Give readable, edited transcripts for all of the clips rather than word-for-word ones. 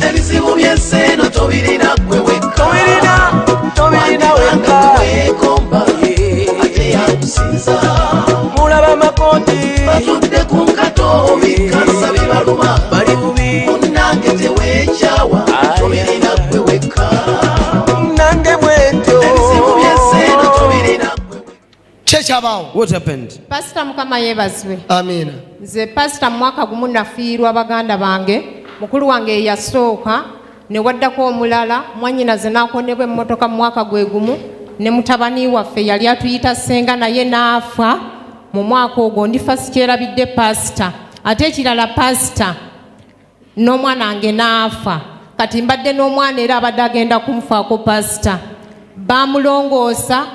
Ebizibu by'ensi eno tobirina gwe wekka. Tobirina, tobirina wekka. Weekomba ate yakusinza. Mulaba makooti. Batudde ku nkato, bikansa bibaluma. Bali bubi. Munnange teweekyawa, tobirina gwe wekka. Nange bwentyo. Ebizibu by'ensi eno tobirina gwe wekka. Kyekyabaawo. What happened? Pasita, Mukama yeebazibwe. Amiina. Nze pasita, mu mwaka gumu nafiirwa baganda bange. Mukulu wange eyasooka, ne waddako omulala mwannyinaze n'akonebwa emmotoka mu mwaka gwe gumu, ne mutabani waffe yali atuyita ssenga naye n'afa mu mwaka ogwo. Ndifa sikyerabidde pasita. Ate ekirala pasita, n'omwana wange n'afa. Kati mbadde n'omwana era abadde agenda kunfaako pasita. Bamulongoosa,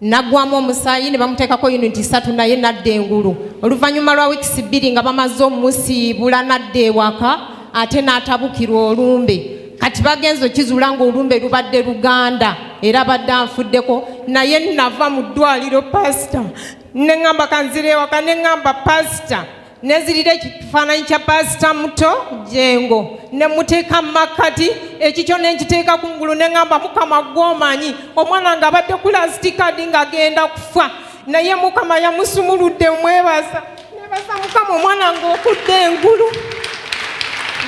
naggwamu omusaayi ne bamuteekako unit 3, naye nadda engulu. Oluvannyuma lwa weeks 2 nga bamaze omusiibula, nadda ewaka ate n'atabukirwa olumbe. Kati bagenza okizuula ng'olumbe lubadde luganda era abadde anfuddeko. Naye nava mu ddwaliro pasita, neŋŋamba kanzira ewaka. Neŋŋamba pasita, nenzirira ekifaananyi kya Pasita Muto Jengo ne muteeka mu makkati, ekikyo ne nkiteeka ku ngulu, ne ŋŋamba, "Mukama, gw'omanyi omwana nga abadde ku last card ng'agenda kufa, naye Mukama yamusumuludde." Mwebaza, nebaza Mukama omwana ng'okudda engulu.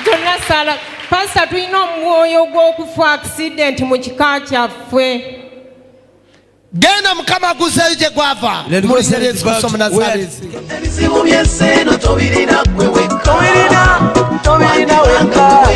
Zonna saala pasita, tulina omwoyo gw'okufa accident mu kika kyaffe. Genda, Mukama aguzeeyo gye gwava. Let mu go linnya send lya it Yesu back Kristo where Omunazaaleesi. Ebizibu by'ensi eno tobirina gwe wekka. Tobirina, tobirina wekka.